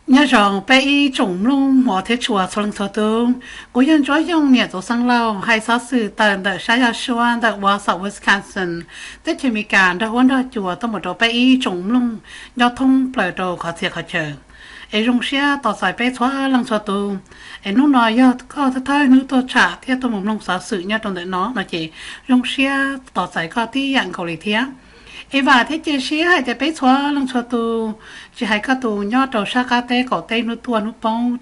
Nyob zoo peb ib tsoom mloog hmov thiab tshua txhua leej txhua tus, kuv yog Ntsuab Yooj niam Txoov Xeeb Lauj, hais xov xwm tawm ntawm sab yog suab ntawm Wausau, Wisconsin, teb chaws Amelikas nrog huab nrog cua tuaj mus rau peb ib tsoom mloog nyob thoob plaws rau qhov txhia qhov chaw. Es zoo siab tos txais peb txhua leej txhua tus. Es hnub no yog koj thawj hnub tuaj tsham thiab tuaj mus mloog xov xwm nyob rau ntawm no no ces zoo siab tos txais koj tib yam nkaus li thiab. Es vam thiab cia siab hais tias peb txhua leej txhua tus, tsis hais koj tus nyob rau sab qab teb qaum teb hnub tuaj hnub poob,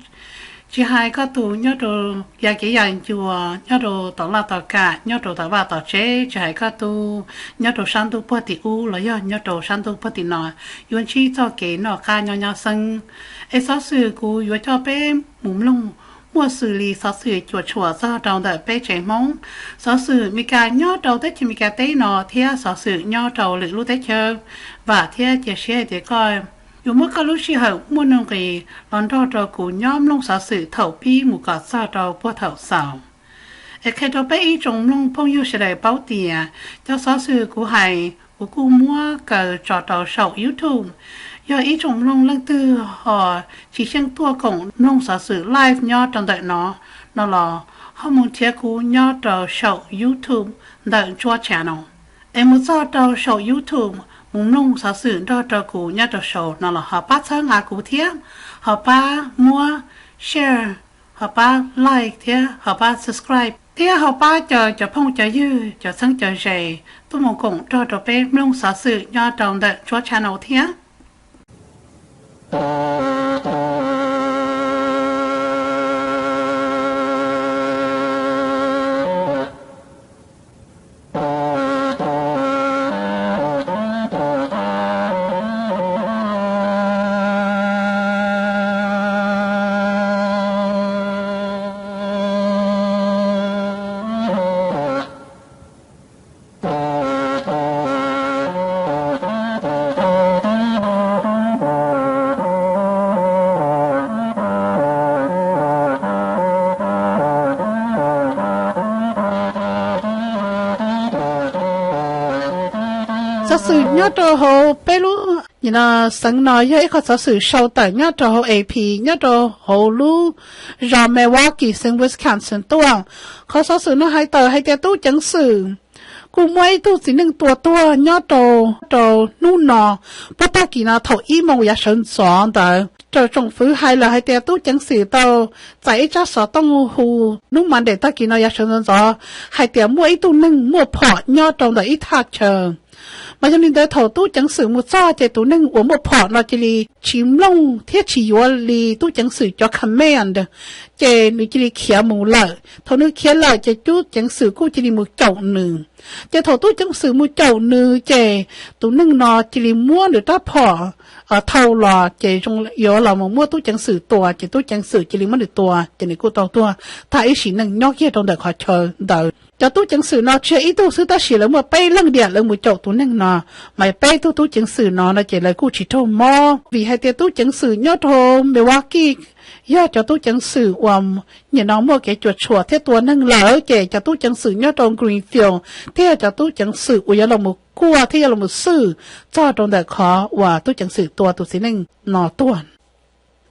tsis hais koj tus nyob rau yav kev yav ncua, nyob rau tom laj tom kam, nyob rau tom vaj tom tsev, tsis hais koj tus nyob rau sab ntuj puag tim ub los yog nyob rau sab ntuj puag tim no, yuav ntsib txoj kev noj qab nyob nyob xeeb. Es xov xwm kuv yuav coj peb mus mloog muaj xws li xov xwm cuam tshuam txog rau ntawm peb tsev Hmoob, xov xwm Amelikas nyob rau teb chaws Amelikas teb no thiab xov xwm nyob rau lwm lub teb chaws. Vam thiab cia siab hais tias koj yuav muab koj lub sij hawm muaj nuj nqis los nrog rau kuv nyob mloog xov xwm thaum pib mus kom txog rau puag thaum xaus. Es qhia rau peb ib tsoom mloog phooj ywg sawv daws paub tias cov xov xwm kuv hais kuv kuj muab kaw tso rau saum YouTube. Yog ib tsoom mloog leej twg ho tsis xyeej tuaj koom mloog xov xwm live nyob rau ntawm no, no los ho mus nrhiav kuv nyob rau saum YouTube ntawm Ntsuab Channel. Es mus txog rau saum YouTube mus mloog xov xwm nrog rau kuv nyob rau saum no los ho pab txhawb nqa kuv thiab, ho pab muab share, ho pab like thiab ho pab subscribe thiab ho pab caw cov phooj cov ywg cov txheeb cov ze tuaj mus koom nrog rau peb mloog xov xwm nyob rau ntawm Ntsuab Channel thiab. Xov xwm nyob rau hauv peb lub xeev no yog ib qho xov xwm sau tawm nyob rau hauv A P nyob rau hauv lub zos Milwaukee, xeev Wisconsin tuaj. Qhov xov xwm no hais tawm hais tias tub ceev xwm kuj muab ib tug txiv neej tua tuag nyob rau, rau hnub no, puag tag kis no thaum ib moos yav sawv ntxov ntawd. Raws tsoom fwv hais lawm hais tias tub ceev xwm tau txais ib tsab xov tooj hu hnub Monday tag kis no yav sawv ntxov ntxov hais tias muaj ib tug neeg muaj phom nyob rau ntawm ib thaj chaw. Mas yog li ntawd thaum tub ceev xwm mus txog ces tus neeg uas muaj phom no cia li tsis mloog thiab tsis yuav li tub ceev xwm cov command, ces nws cia li khiav mus lawm. Thaum nws khiav lawm ces tub ceev xwm kuj cia li mus caum nws. Ces thaum tub ceev xwm mus caum nws ces tus neeg no cia li muab nws rab phom thau los ces yuav los mus muab tub ceev xwm tua, ces tub ceev xwm cia li muab nws tua ces nws kuj tau tuag tag ib sim neej nyob kiag rau ntawm qhov chaw ntawd. Cov tub ceev xwm no tsis yog ib tug xwb tab sis lawv muaj peb leej diam lawv mus caum tus neeg no, mas peb tug tub ceev xwm no no ces lawv kuj tsis raug mob vim hais tias tub ceev xwm nyob rau Milwaukee yog cov tub ceev xwm uas nim no muaj kev cuam tshuam thiab tua neeg lawm, ces cov tub ceev xwm nyob rau Greenfield thiab yog cov tub ceev xwm uas yuav los mus kuaj thiab yuav los mus xwj txog rau ntawm qhov uas tub ceev xwm tua tus txiv neej no tuag.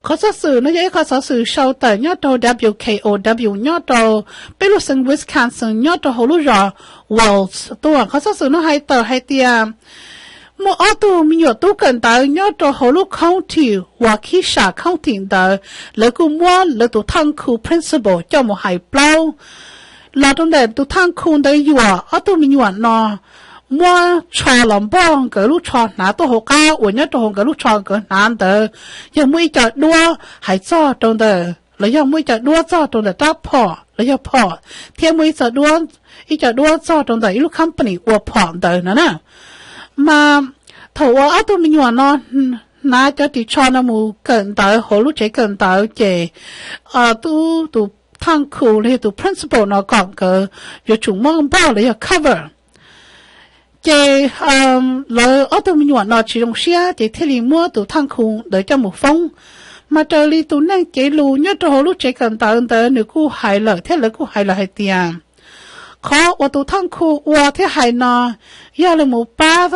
Qhov xov xwm no yog ib qho xov xwm sau tawm nyob rau W K O W nyob rau peb lub xeev Wisconsin nyob rau hauv lub zos Wales tuaj. Qhov xov xwm no hais tawm hais tias muaj ob tug me nyuam tub kawm ntawv nyob rau hauv lub county Waukesha County ntawd, lawv kuj muab lawv tus thaj khu principal coj mus hais plaub los rau ntawm tus thaj khu ntawd yuam ob tug me nyuam no, muab tsho los npog nkawd lub tsho hnav tuaj hauv qab uas nyob rau hauv nkawd lub tsho nkawd hnav ntawd, yog muaj ib co duab hais txog rau ntawm los yog muaj ib co duab txog rau ntawm rab phom los yog phom, thiab muaj ib co duab, ib co duab txog rau ntawm ib lub company ua phom ntawd no na. Mas thaum uas ob tug me nyuam no hnav cov ris tsho no mus kawm ntawv hauv lub tsev kawm ntawv ces tub tus thaj khu los yog tus principal no kom nkawd yuav tsum muab npog los yog cover. Ces lawv ob tug me nyuam no tsis zoo siab ces thiaj li muab tus thaj khu ntawd coj mus foob. Mas raws li tus neeg cev lus nyob rau hauv lub tsev kawm ntawv ntawd nws kuj hais lawm thiab lawv kuj hais lawm hais tias qhov uas tus thaj khu ua thiab hais no yog lawv mus pab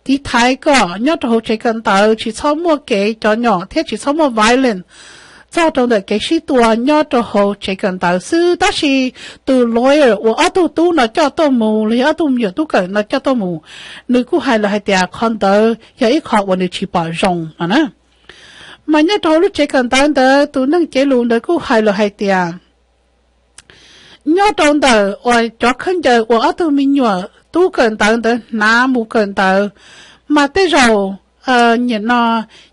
tiv thaiv kom nyob rau hauv tsev kawm ntawv tsis txhob muaj kev cov nyom thiab tsis txhob muaj violence txog rau ntawm kev sib tua nyob rau hauv tsev kawm ntawv xwb. Tab sis tus lawyer uas ob tug tub no coj tuaj mus los yog ob tug me nyuam tub kawm no coj tuaj mus, nws kuj hais lawm hais tias qhov ntawd yog ib qho uas nws tsis pom zoo no na. Mas nyob rau hauv lub tsev kawm ntawv ntawd tus neeg cev lus ntawd kuj hais lawm hais tias nyob rau ntawm uas cov khaub ncaws uas ob tug me nyuam tub kawm ntawv ntawd hnav mus kawm ntawv, mas tej zaum nim no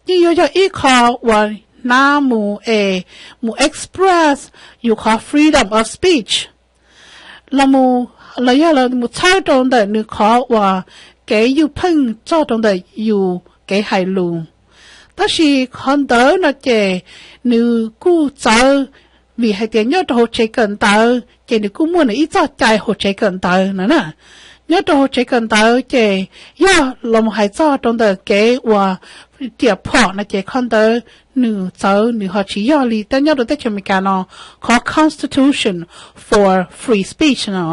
yeej yuav yog ib qho uas hnav mus es mus express yus qhov freedom of speech los mus, los yog los mus txhawb rau ntawm nws qhov uas kev ywj pheej txog rau ntawm yus kev hais lus. Tab sis qhov ntawd no ces nws kuj txawv, vim hais tias nyob rau hauv tsev kawm ntawv ces nws kuj muaj nws ib txoj cai hauv tsev kawm ntawv no na. Nyob rau hauv tsev kawm ntawv ces yog los mus hais txog rau ntawm kev uas riam phom no ces qhov ntawd nws txawv, nws ho tsis yog li tej nyob rau teb chaws Amelikas no qhov constitution for free speech no.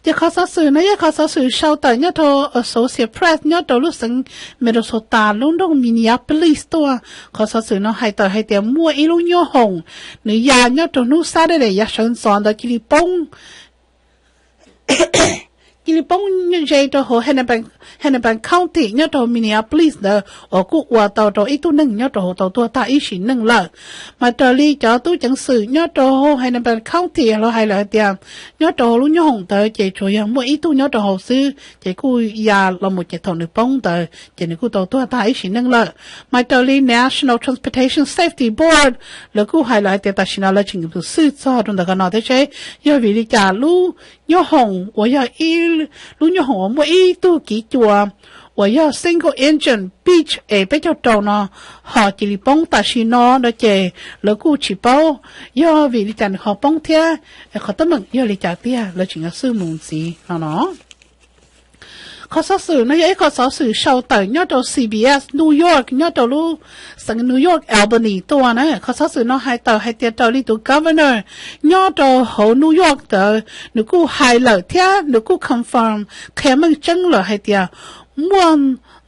Ces qhov xov xwm no yog qhov xov xwm sau tawm nyob rau Associated Press nyob rau lub xeev Minnesota lub nroog Minneapolis tuaj. Qhov xov xwm no hais tawm hais tias muaj ib lub nyoob hoom, nws ya nyob rau hnub Saturday yav sawv ntxov ntawd cia li poob cia li poob ze rau hauv Hennepin County nyob rau Minneapolis ntawd uas kuj ua tau rau ib tug neeg nyob rau hauv tau tuag tag ib sim neej lawm. Mas raws li cov tub ceev xwm nyob rau hauv Hennepin County los hais lawm hais tias nyob rau hauv lub nyoob hoom ntawd ces tsuas yog muaj ib tug nyob rau hauv xwb ces kuj ya los mus ces thaum nws poob ntawd ces nws kuj tau tuag tag ib sim neej lawm. Mas raws li National Transportation Safety Board lawv kuj hais lawm hais tias tam sim no lawv tseem xwj txog rau ntawm qhov no thiab seb yog vim li cas lub nyoob hoom uas yog ib lub nyoob hoom uas muaj ib tug kiv cua uas yog single engine Beech es peb caug rau no ho cia li poob tam sim no no ces lawv kuj tsis paub yog vim li cas nws ho poob thiab qhov teeb meem yog li cas tiag lawv tseem yuav xwj mus ntxiv no no. Qhov xov xwm no yog ib qho xov xwm sau tawm nyob rau C B S New York nyob rau lub xeev New York Albany tuaj na. Qhov xov xwm no hais tawm hais tias raws li tus governor nyob rau hauv New York ntawd nws kuj hais lawm thiab nws kuj confirm qhia meej tseeb lawm hais tias muaj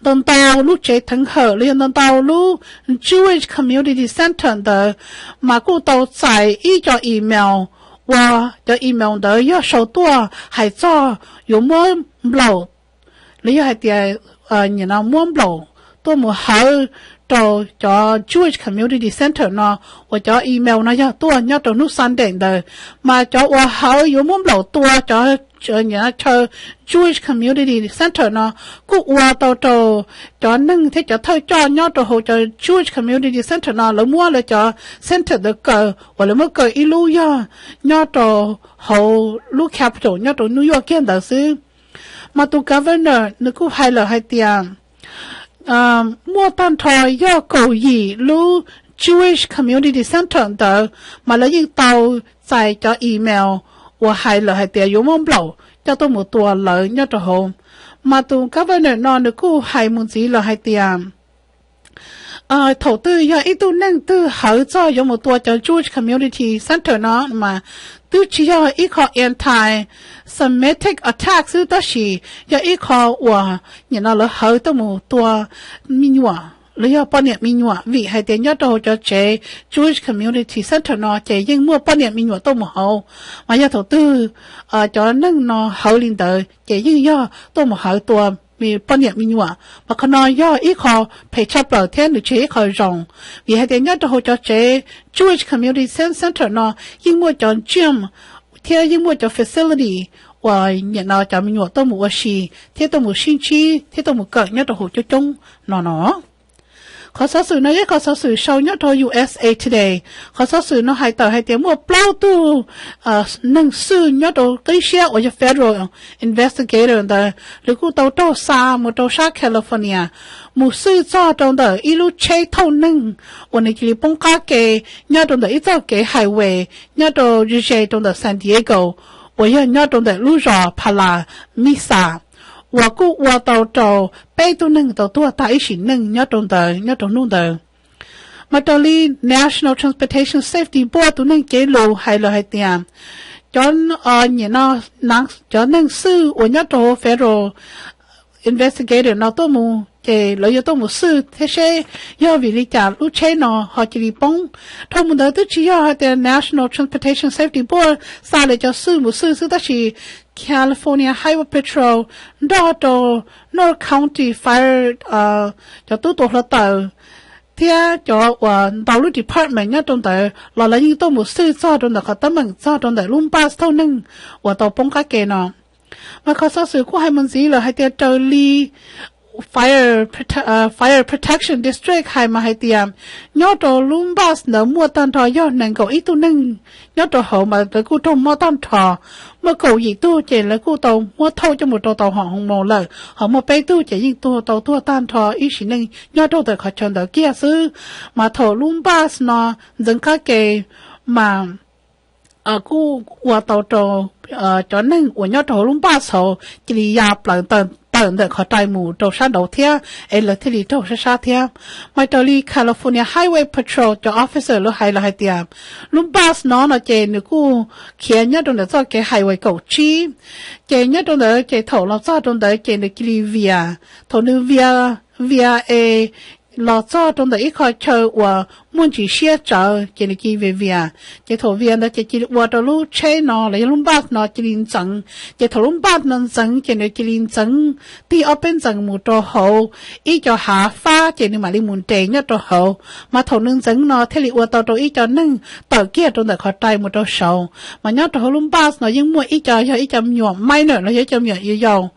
ntau ntau lub tsev theev hawm los yog ntau ntau lub Jewish Community Center ntawd mas kuj tau txais ib co email uas cov email ntawd yog sau tuaj hais txog yuav muab nplaum los yog hais tias muab nplaum tuaj mus hawv rau cov Jewish Community Center no, uas cov email no yog tuaj nyob rau hnub Sunday ntawd. Mas cov uas hawv yuav muab nplaum tua cov chaw Jewish Community Center no kuj ua tau rau cov neeg thiab cov thawj coj nyob rau hauv cov Jewish Community Center no lawv muab lawv cov center ntawd kaw uas lawv muab kaw ib lub yog nyob rau hauv lub Capitol nyob rau New York kiag ntawd xwb. Mas tus governor nws kuj hais lawm hais tias muaj tag nrho yog kaum yim lub Jewish Community Center ntawd mas lawv yeej tau txais cov email uas hais lawm hais tias yuav muab nplaum coj tuaj mus tua lawv nyob rau hauv. Mas tus governor no nws kuj hais mus ntxiv lawm hais tias thaum twg yog ib tug neeg twg hawv txog yuav mus tua cov Jewish Community Center no mas twb tsis yog ib qho anti-Semitic attack xwb tab sis yog ib qho uas nim no lawv hawv tuaj mus tua me nyuam los yog poj niam me nyuam vim hais tias nyob rau hauv cov tsev Jewish Community Center no ces yeej muaj poj niam me nyuam tuaj mus hauv. Mas yog thaum twg cov neeg no hawv li ntawd ces yeej yog tuaj mus hawv tua poj niam me nyuam. Mas qhov no yog ib qho phem tshaj plaws thiab nws tsis yog ib qho zoo, vim hais tias nyob rau hauv cov tsev Jewish Community Center no yeej muaj cov gym thiab yeej muaj cov facility uas nim no cov me nyuam tuaj mus ua si thiab tuaj mus sib ntsib thiab tuaj mus kawm nyob rau hauv coob coob no no. Qhov xov xwm no yog qhov xov xwm sau nyob rau U S A Today. Qhov xov xwm no hais tawm hais tias muaj plaub tug neeg xwj nyob rau qib siab uas yog federal investigator ntawd lawv kuj tau raug xa mus rau sab California mus xwj txog rau ntawm ib lub tsheb thauj neeg uas nws cia li poob qab ke nyob rau ntawm ib txoj kev highway nyob rau ze rau ntawm San Diego uas yog nyob rau ntawm lub zos Palo Mesa uas kuj ua tau rau peb tug neeg tau tuag tag ib sim neej nyob rau ntawd nyob rau hnub ntawd. Mas raws li National Transportation Safety Board tus neeg cev lus hais lawm hais tias cov nim no cov neeg xwj uas nyob rau hauv federal investigator no tuaj mus ces lawv yuav tuaj mus xwj thiab seb yog vim li cas lub tsheb no ho cia li poob. Dhau mus ntawd twb tsis yog hais tias National Transportation Safety Board xa lawv cov xwj mus xwj xwb tab sis California Highway Patrol nrog rau North County Fire, cov tub tua hluav taws thiab cov uas ntau lub department nyob rau ntawd los lawv yeej tuaj mus xwj txog rau ntawm qhov teeb meem txog rau ntawm lub bus thauj neeg uas tau poob qab ke no. Mas qhov xov xwm kuj hais mus ntxiv lawm hais tias raws li Fire Protection District hais mas hais tias nyob rau lub bus ntawd muaj tag nrho yog nees nkaum ib tug neeg nyob rau hauv mas lawv kuj raug mob tag nrho. Muaj kaum yim tug ces lawv kuj tau muab thauj coj mus rau tau hoo mos lawm, ho muaj peb tug ces yeej tuag tau tuag tag nrho ib sim neej nyob rau ntawm qhov chaw ntawd kiag xwb. Mas thaum lub bus no ntxeev qab ke mas kuj ua tau rau cov neeg uas nyob rau hauv lub bus hauv cia li ya plaws tawm ntawm qhov rai mus rau sab nraud thiab es lawv thiaj li raug sab sab thiab. Mas raws li California Highway Patrol cov officer lawv hais los hais tias lub bus no no ces nws kuj khiav nyob rau ntawm txoj kev highway kaum tsib, ces nyob rau ntawd ces thaum los txog rau ntawd ces nws cia li vias. Thaum nws vias vias es los txog rau ntawm ib qho chaw uas muaj ntsis siab tsawv ces nws cia li vias vias. Ces thaum vias ntawd ces cia li ua rau lub tsheb no los yog lub bus no cia li ntxeev. Ces thaum lub bus no ntxeev ces nws cia li ntxeev tig ob peb ntxees mus rau hauv ib co hav fab ces nws mam li mus nres nyob rau hauv. Mas thaum nws ntxeev no thiaj li ua tau rau ib co neeg tawm kiag rau ntawm qhov rai mus rau saud. Mas nyob rau hauv lub bus no yeej muaj ib co yog ib co me nyuam minor los yog ib co me nyuam yaus yaus.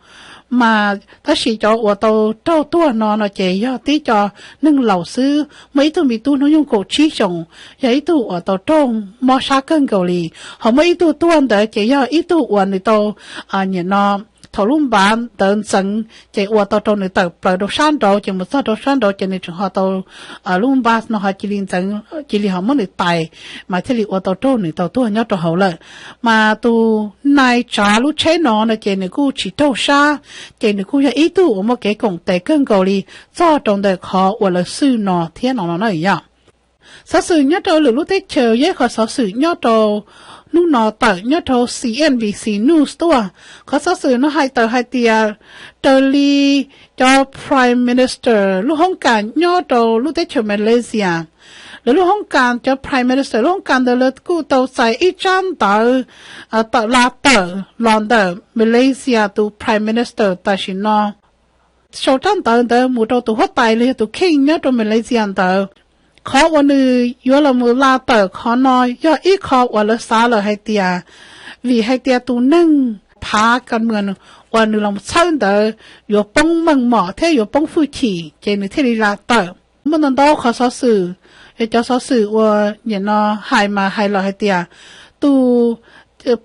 Mas tab sis cov uas tau raug tuag no no ces yog tib co neeg laus xwb, muaj ib tug me tub hnub nyoog kaum tsib xyoos, yog ib tug uas tau raug mob sab kawg nkaus li. Ho muaj ib tug tuag ntawd ces yog ib tug uas nws tau, nim no thaum lub bus ntawd ntxeev ces ua tau rau nws tawm plaws rau sab nraud ces mus txog rau sab nraud ces nws tseem ho tau, lub bus no ho cia li ntxeev cia li ho muab nws tais, mas thiaj li ua tau raug nws tau tuag nyob rau hauv lawm. Mas tus nai tsav lub tsheb no no ces nws kuj tsis raug sab, ces nws kuj yog ib tug uas muaj kev koom tes kawg nkaus li txog rau ntawm qhov uas lawv xwj no thiab no no na yom. Xov xwm nyob rau lwm lub teb chaws yog qhov xov xwm nyob rau hnub no tawm nyob rau C N B C News tuaj. Qhov xov xwm no hais tawm hais tias raws li cov Prime Minister lub hoob kas nyob rau lub teb chaws Malaysia, lawv lub hoob kas, cov Prime Minister lub hoob kas ntawd lawv kuj tau txais ib tsab ntawv tawm la tawm los ntawm Malaysia tus Prime Minister tam sim no. Sau tsab ntawv ntawd mus rau tus huab tais los yog tus kheej nyob rau Malaysia ntawd. Qhov uas nws yuav los mus la tawm qhov no yog ib qho uas lawv xav lawm hais tias, vim hais tias tus neeg phav kas mws uas nws los txhawb ntawd yuav poob meej mom thiab yuav poob hwj chim ces nws thiaj li la tawm. Muaj ntau ntau qhov xov xwm, cov xov xwm uas nim no hais mas hais lawm hais tias tus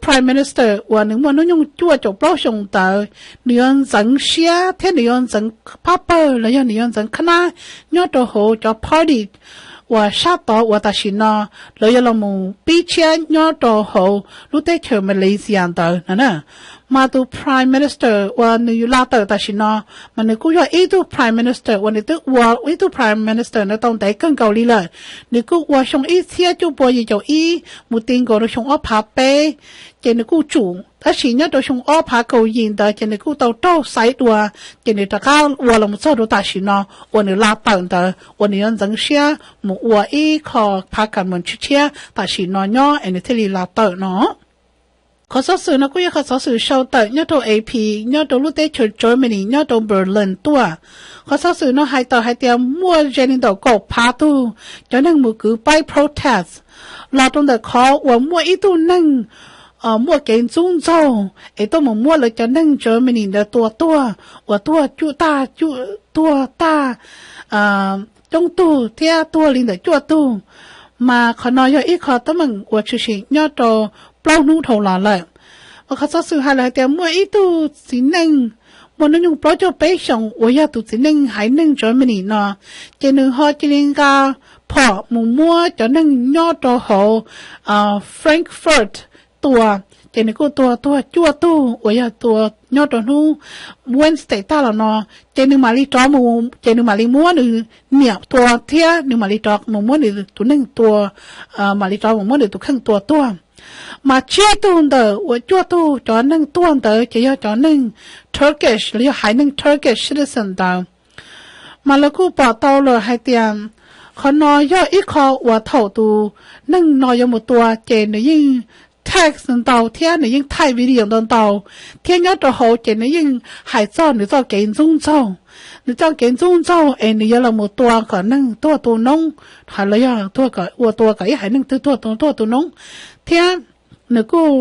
Prime Minister uas nws muaj hnub nyoog cuaj caum plaub xyoos ntawd, nws yuav ntxeev siab thiab nws yuav ntxeev pab pawg los yog nws yuav ntxeev khnab nyob rau hauv cov party uas sab tod uas tam sim no lawv yuav los mus pib tshiab nyob rau hauv lub teb chaws Malaysia ntawd no na. Mas tus Prime Minister uas nws la tawm tam sim no, mas nws kuj yog ib tug Prime Minister uas nws twb ua ib tug Prime Minister ntawd tau ntev kawg nkaus li lawm. Nws kuj ua xyoo ib txhiab cuaj pua yim caum ib mus ti nkaus rau xyoo ob phav peb, ces nws kuj tsum. Tab sis nyob rau xyoo ob phav kaum yim ntawd ces nws kuj tau raug xaiv dua, ces nws rov qab ua los mus txog rau tam sim no uas nws la tawm ntawd uas nws yuav ntxeev siab mus ua ib qho phav kas mws tshiab tshiab tam sim no nyob es nws thiaj li la tawm no. Qhov xov xwm no kuj yog qhov xov xwm sau tawm nyob rau A P nyob rau lub teb chaws Germany nyob rau Berlin tuaj. Qhov xov xwm no hais tawm hais tias muaj ze li ntawm kaum phav tug cov neeg mus kwv paib protest los rau ntawm qhov uas muaj ib tug neeg muaj kev ntxub ntxaug es tuaj mus muab lawv cov neeg Germany ntawd tua tuag uas tuag cuj tag, tuag tag coob tug thiab tuag li ntawm cuaj tug. Mas qhov no yog ib qho teeb meem uas tshwm sim nyob rau plaub hnub dhau los lawm. Mas qhov xov xwm hais lawm hais tias muaj ib tug txiv neej muaj hnub nyoog plaub caug peb xyoos uas yog tus txiv neej haiv neeg Germany no, ces nws ho cia li nqa phom mus muab cov neeg nyob rau hauv Frankfurt tua, ces nws kuj tua tuag cuaj tug uas yog tua nyob rau hnub Wednesday tag los no, ces nws mam li rov mus ces nws mam li muab nws niam tua thiab nws mam li rov mus muab nws tus neeg tua, mam li rov mus muab nws tus kheej tua tuag. Mas tsib tug ntawm uas cuaj tug cov neeg tuag ntawd ces yog cov neeg Turkish los yog haiv neeg Turkish citizen ntawd. Mas lawv kuj pom tau lawm hais tias qhov no yog ib qho uas thaum tus neeg no yuav mus tua ces nws yeej text ntau thiab nws yeej thaij video ntau ntau, thiab nyob rau hauv ces nws yeej hais txog nws txoj kev ntxub ntxaug, nws txoj kev ntxub ntxaug es nws yuav los mus tua kom neeg tuag tu noob, hais los yog ua tua kom ib haiv neeg twg tuag tu noob, thiab nws kuj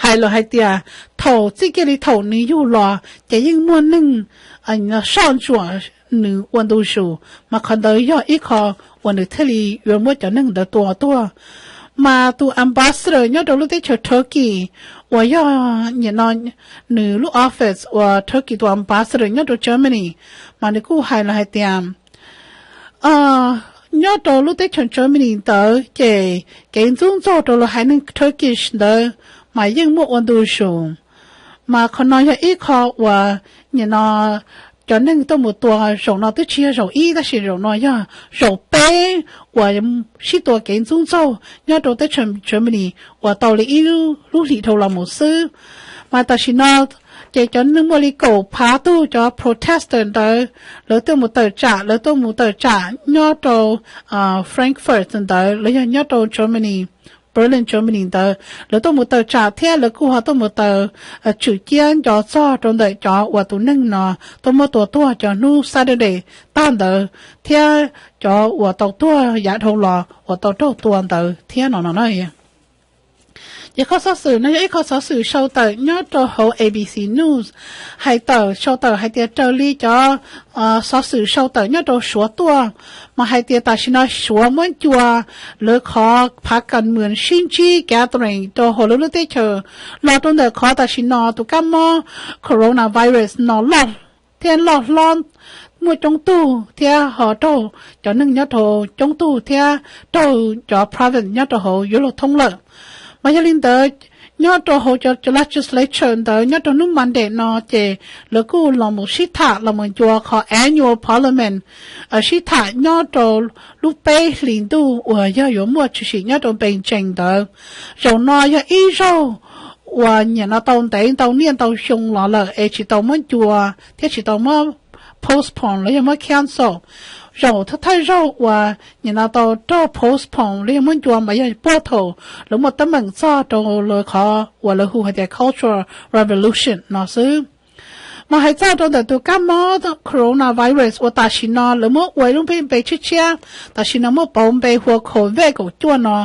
hais lawm hais tias thaum txij kiag li thaum nws yug los ces yeej muaj neeg soj ntsuam nws ua ntu zus, mas qhov ntawd yog ib qho uas nws thiaj li yuav muab cov neeg ntawd tua tuag. Mas tus ambassador nyob rau lub teb chaws Turkey uas yog nim no nws lub office uas Turkey tus ambassador nyob rau Germany, mas nws kuj hais lawm hais tias nyob rau lub teb chaws Germany ntawd ces kev ntxub ntxaug rau lawv haiv neeg Turkish ntawd mas yeej muaj ua ntu zus. Mas qhov no yog ib qho uas nim no cov neeg tuaj mus tua zaum no twb tsis yog zaum ib tab sis zaum no yog zaum peb uas sib tua kev ntxub ntxaug nyob rau teb chaws Germany uas tau li ib lub hlis dhau los mus xwb. Mas tam sim no ces cov neeg muaj li kaum phav tug cov protester ntawd lawv tuaj mus tawm tsam, lawv tuaj mus tawm tsam nyob rau Frankfurt ntawd los yog nyob rau Germany, Berlin Germany ntawd, lawv tuaj mus tawm tsam thiab lawv kuj ho tuaj mus taws tswm ciab nco txog rau ntawm cov uas tus neeg no tuaj muab tua tuag cov hnub Saturday tag ntawd thiab cov uas tau tuag yav dhau los uas tau raug tua ntawd thiab no no na. Ces qhov xov xwm no yog ib qho xov xwm sau tawm nyob rau hauv A B C News, hais tawm sau tawm hais tias raws li cov xov xwm sau tawm nyob rau Suav tuaj, mas hais tias tam sim no Suav muab ncua lawv qhov phav kas mws sib ntsib gathering rau hauv lawv lub teb chaws los rau ntawm qhov tam sim no tus kab mob coronavirus no loj thiab loj hlob, muaj coob tug thiab ho raug cov neeg nyob rau coob tug thiab raug cov province nyob rau hauv yuav luag thoob lawm. Mas yog li ntawd, nyob rau hauv cov legislature ntawd nyob rau hnub Monday no ces lawv kuj los mus sib tham los mus ncua qhov annual parliament, sib tham nyob rau lub peb hlis ntuj uas yog yuav muaj tshwm sim nyob rau Beijing ntawd. Zaum no yog ib zaug uas nim no tau ntev ntau niaj ntau xyoo los lawm es tsis tau muab ncua thiab tsis tau muab postpone los yog muab cancel. Zaum thawj zaug uas nim no tau raug postpone los yog muab ncua mas yog puag thaum lawv muaj teeb meem txog rau lawv qhov uas lawv hu hais tias Cultural Revolution no xwb. Mas hais txog rau ntawm tus kab mob coronavirus uas tam sim no lawv muab ua ib lub npe tshiab tshiab, tam sim no muab pauv npe hu ua COVID kaum cuaj no,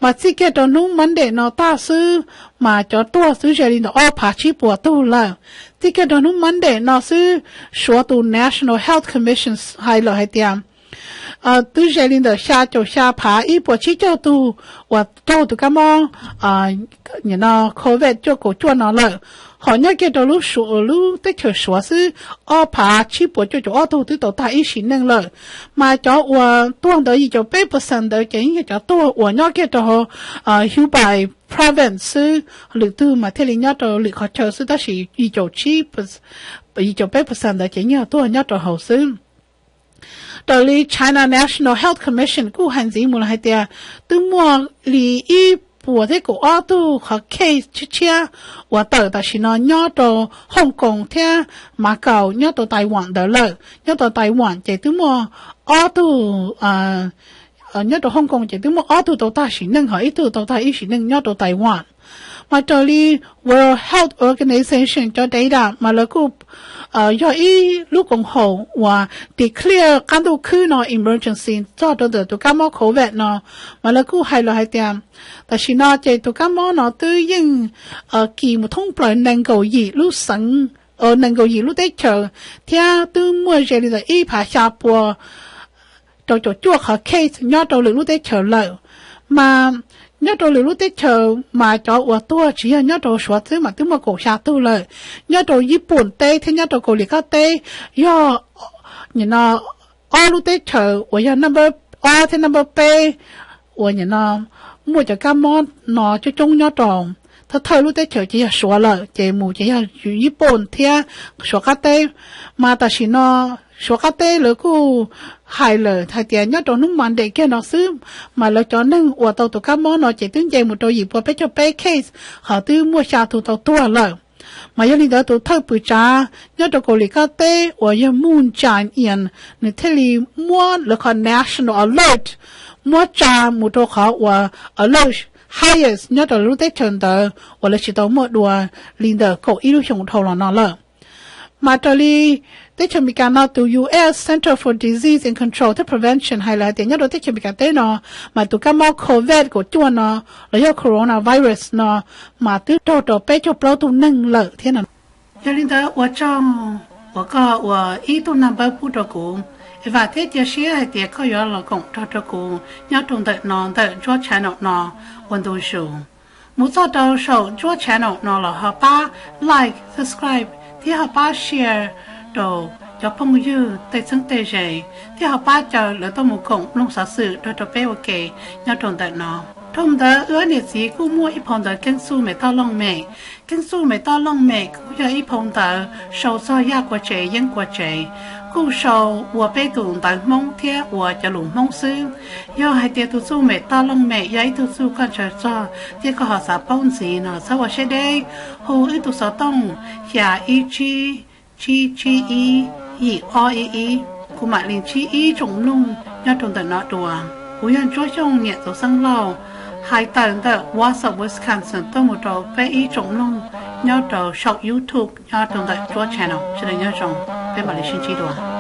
mas txij kiag rau hnub Monday no tag xwb mas cov tuag twb ze li ntawm ob phav tsib puas tug lawm. Txij kiag rau hnub Monday no xwb, Suav tus National Health Commission hais lawm hais tias twb ze li ntawm xya caum xya phav ib puas tsib caug tug uas raug tus kab mob COVID cuaj kaum cuaj no lawm. Ho nyob kiag rau lub teb chaws Suav xwb, ob phav tsib puas cuaj caum ob tug twb tau tag ib sim neej lawm. Mas cov uas tuag ntawd yim caum peb percent ntawd ces yeej yog cov tuag uas nyob kiag rau hauv Hubei province xwb, lwm tug mas thiaj li nyob rau lwm qhov chaw xwb tab sis yim caum peb percent ntawd ces yeej yog tuag nyob rau hauv xwb. Raws li China National Health Commission kuj hais ntxiv mus los hais tias twb muaj li ib puas thiab kaum ob tug qhov case tshiab tshiab uas tawm tam sim no nyob rau Hong Kong thiab Macau nyob rau Taiwan ntawd lawm. Nyob rau Taiwan ces twb muaj ob tug, nyob rau Hong Kong ces twb muaj ob tug tau tag sim neej ho ib tug tau tag ib sim neej nyob rau Taiwan. Mas raws li World Health Organization cov data mas lawv kuj yog ib lub koom haum uas declare qab ntuj khwb no emergency txog rau ntawm tus kab mob COVID no. Mas lawv kuj hais lawm hais tias tam sim no ces tus kab mob no twb yeej kis mus thoob plaws nees nkaum yim lub xeev, nees nkaum yim lub teb chaws, thiab twb muaj ze li ntawm ib phav xya puas rau caum cuaj qhov case nyob rau lwm lub teb chaws lawm. Mas nyob rau lwm lub teb chaws mas cov uas tuag tsis yog nyob rau Suav xwb mas twb muaj kaum xya tug lawm. Nyob rau Yij Pum teb thiab nyob rau Kaus Lim Qab teb yog nim no ob lub teb chaws uas yog number ob thiab number peb uas nim no muaj cov kab mob no coob coob nyob rau. thawj thawj lub teb chaws ces yog Suav lawm, ces mus ces yog Yiv Pooj thiab Suav qab teb. Mas tam sim no Suav qab teb lawv kuj hais lawm hais tias nyob rau hnub Monday kiag no xwb, mas lawv cov neeg uas tau tus kab mob no ces twb nce mus rau yim pua peb caug peb case, ho twb muaj xya tus tau tuag lawm. Mas yog li ntawd tus thawj pwm tsav nyob rau Kaus Lim Kab Teb uas yog Moon Jae-in, nws thiaj li muab lawv qhov national alert, muab tsa mus rau qhov uas alert highest nyob rau lub teb chaws ntawd uas lawv tsis tau muaj dua li ntawm kaum ib lub xyoo dhau los no lawm. Mas raws li teb chaws Amelikas no tus U S Center for Disease and Control thiab Prevention hais lawm hais tias nyob rau teb chaws Amelikas teb no, mas tus kab mob covid kaum cuaj no los yog coronavirus no mas twb raug rau peb caug plaub tug neeg lawm thiab no. Yog li ntawd ua tsaug uas koj ua ib tug naj npawb pub rau kuv, es vam thiab cia siab hais tias koj yuav los koom nrog rau kuv nyob rau ntawm no ntawm Ntsuab channel no ua ntu zus. Mus txog rau saum Ntsuab channel no los ho pab like, subscribe thiab ho pab share rau cov phooj ywg tej txheeb tej ze, thiab ho pab caw lawv tuaj mus koom mloog xov xwm nrog rau peb ua ke nyob rau ntawm no. Dhau ntawd wb niam txiv kuj muaj ib phau ntawv Keeb Txuj Mem Toj Looj Mem. Keeb Txuj Mem Toj Looj Mem kuj yog ib phau ntawv sau txog yaj kua tsev yeeb kua tsev, kuj sau ua peb tus ntawv Hmoob thiab ua cov lus Hmoob xwb. Yog hais tias tus txuj mem toj looj mem yog ib tug txuj koj ntshaw txog thiab koj ho xav paub ntxiv no txhob ua siab deb, hu wb tus xov tooj xya ib tsib tsib tsib ib yim ob ib ib, kuv mam li ntsib ib tsoom mloog nyob rau ntawm no dua. Kuv yog Ntsuab Xyooj niam Txoov Xeeb Lauj, hais tawm ntawm Wausau, Wisconsin tuaj mus rau peb ib tsoom mloog nyob rau saum YouTube nyob rau ntawm Ntsuab channel. Sawv daws nyob zoo, peb mam li sib ntsib dua.